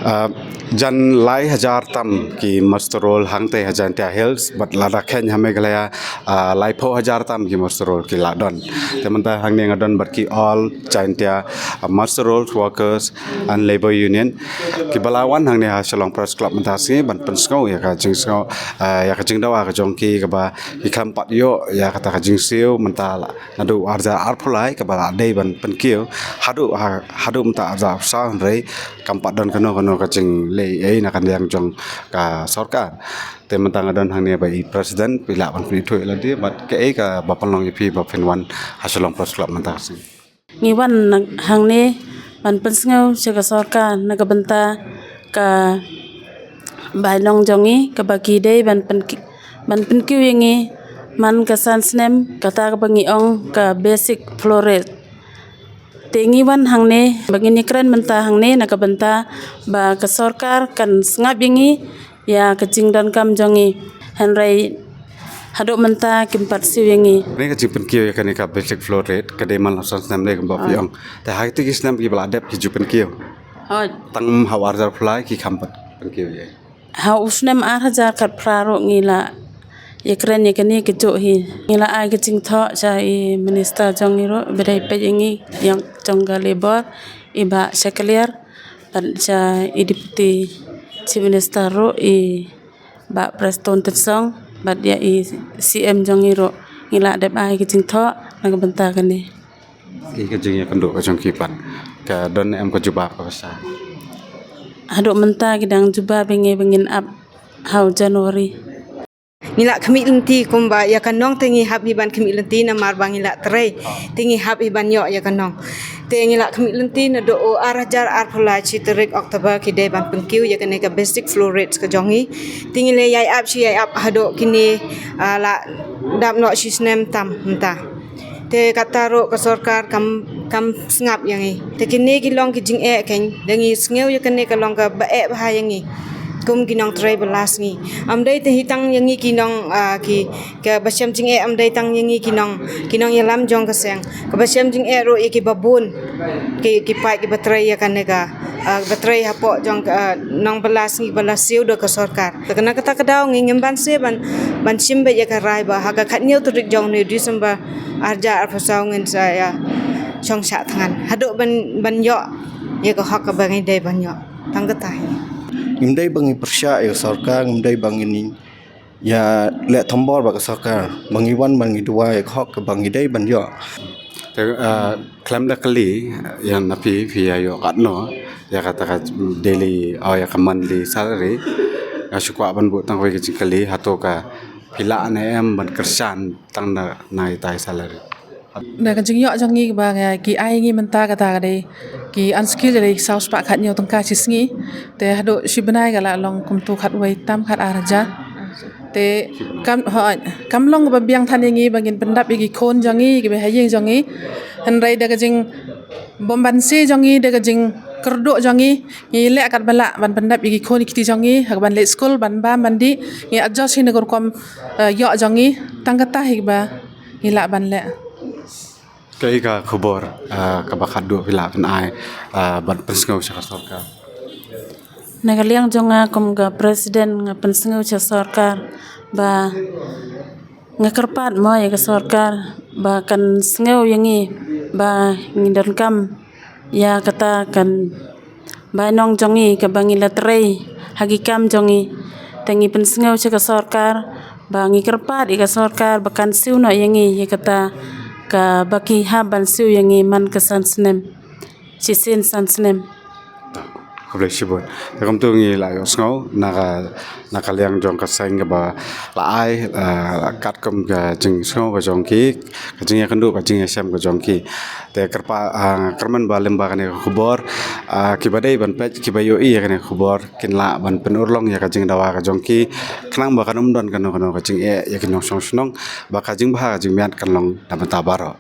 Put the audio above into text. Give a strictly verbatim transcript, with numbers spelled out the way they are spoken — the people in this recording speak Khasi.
Ah, jan lai hajar tam ki muster roll hangtei ha Jaintia Hills, bad lada khein ha Meghalaya, ah, laiphew hajar tam ki muster roll ki la don. Te mynta hangne nga don bad ki All Jaintia, ah, Muster Rolls Workers and Labour Union, kiba la wan hangne ha Shillong Press Club mynta sngi ban pynsngew ïa ka jingsngew, ah, ïa ka jingdawa ka jong ki kaba ki khlem pat ïoh ïa kata ka jingsiew mynta la naduh arhajar arphew lai kaba la dei ban pynkiew haduh ha, haduh mynta arhajar arphew saw, hynrei kam pat don kano kano ka jingleh ei na ka liang jong ka sorkar. Te mynta nga don hangne bad i president, phi lah ban pynithuh ïa lade bad kaei kaba pynlong ïa phi ba phin wan ha Shillong Press Club mynta ka sngi. Ngi wan hangne ban pynsngew sha ka sorkar na ka bynta ka bainong jong ngi kaba ki dei ban pynki-, ban pynkiew ïa ngi man ka san snem, kata kaba ngi ong ka basic floor rate. Te ngi wan hangne ba ngin ïakren mynta hangne na ka bynta ba ka sorkar kan sngap ïa ngi ïa ka jingdonkam jong ngi, hynrei haduh mynta kim pat siew ïa ngi. Kane ka jingpynkiew ïa kane ka basic floor rate ka dei man la san snem ne kumba phi ong. Te ha kito ki snem kiba la dep ki ju pynkiew. Tang ha u arhajar arphew lai ki kham pat pynkiew ïa. Ha u snem arhajar khatphra ruh ngi la ïakren ïa kane kajuh hi. Ngi la ai ka jingthoh sha i minister jong ngi ruh ba dei peit ïa ngi, ïa jong ka labor, i Bah Shakliar, bad sha i Deputy Chief Minister ruh, i Bah Prestone Tynsong, bad ïa i C M jong ngi ruh ngi la dep ai ka jingthoh na ka bynta kane. Ki ka jingïakynduh ka jong ki pat ka don em ka jubab kaba shai? Haduh mynta ki dang jubab ïa ngi ba ngin ap ha u January. Ngi la khmih lynti kumba ïa ka nong te ngi hap hi ban khmih lynti namar ba ngi la trei. Te ngi hap hi ban ïoh ïa ka nong. Te ngi la khmih lynti naduh u arhajar arphew lai shi tarik October ki dei ban pynkiew ïa kane ka basic floor rates ka jong ngi. Te ngi la ïai ap shi ïai ap haduh kine, ah, la dap noh shi snem tam mynta. Te kata ruh ka sorkar kam, kam sngap ïa ngi. Te kine ki long ki jingeh kein, da ngi sngew ïa kane ka long kaba eh bha ïa ngi kum ki nongtrei ba la sngi. Ym dei te hi tang ïa ngi ki nong, ah, ki, kaba shem jingeh, ym dei tang ïa ngi ki nong, ki nongïalam jong ka seng. Kaba shem jingeh ruh ïa kiba bun, ki, ki paid kiba trei ïa kane ka, ah, ba trei hapoh jong ka, ah, nong ba la sngi ba la siew da ka sorkar. Te kane kata ka daw ngi ngim banse ban, ban shim beit ïa ka rai ba ha ka khathynñiew tarik jong une u December arhajar arphew saw ngin sa ïa shong shah thngan haduh ban, ban ïoh ïa ka hok kaba ngi dei ban ïoh. Tang kata hi. Ngim dei ba ngi pyrshah ïa ka sorkar, ngim dei ba ngin ïa leh thombor bad ka sorkar, ba ngi wan ba ngi duwai ïa ka hok kaba ngi dei ban ïoh. Te, ah, khlem da kylli ïa na phi, phi ïa ïoh katno ïa kata ka daily, oh, ïa ka monthly salary. Nga shu kwah ban buh tang kawei ka jingkylli, hato ka phi lah ne em ban kyrshan tang na, na ita i salary? Da ka jingïoh jong ngi ba nga, ki ai ngi mynta kata ka dei ki unskilled, ka dei saw spah khathynñiew tyngka shi sngi. Te haduh shi bnai ka la long kumto khatwei tam khat arhajar. Te kam, hooid, kam long kaba biang than ïa ngi ba ngin pyndap ïa ki khun jong ngi, kiba ha ïing jong ngi. Hynrei da ka jingbymbanse jong ngi, da ka jingkyrduh jong ngi, ngi leh katba lah ban pyndap ïa ki khun ki kti jong ngi ha kaban leit skul, ban bam ban dih, ngi adjust hi na ka rukom, eh, ïoh jong ngi. Tang kata hi kaba ngi lah ban leh. Kaei ka khubor, ah, kaba khatduh phi lah ban ai, ah, ban pynsngew sha ka sorkar? Na ka liang jong nga kum ka president, nga pynsngew sha sorkar ba nga kyrpad mo ïa ka sorkar ba kan sngew ïa ngi ba ngi donkam ïa kata ka bainong jong ngi kaba ngi la trei ha ki kam jong ngi. Te ngi pynsngew sha ka sorkar ba ngi kyrpad ïa ka sorkar ba kan siew noh ïa ngi ïa kata kaba ki hap ban siew ïa ngi man ka san snem, shisien san snem. Khublei shibun. Te kumto ngi la ïohsngew na ka, na ka liang jong ka seng kaba la ai, ah, katkum ka jingsngew ka jong ki, ka jingïakynduh, ka jingïashem ka jong ki. Te kyrpad, ah, kyrmen ba lyngba kane ka khubor, ah, kiba dei ban peit, kiba ïohi ïa kane ka khubor kin lah ban pynurlong ïa ka jingdawa ka jong ki, khnang ba kan ym don kano kano ka jingeh ïa ki nongshong shnong, ba ka jingbha ka jingmiat kan long na ka bynta baroh.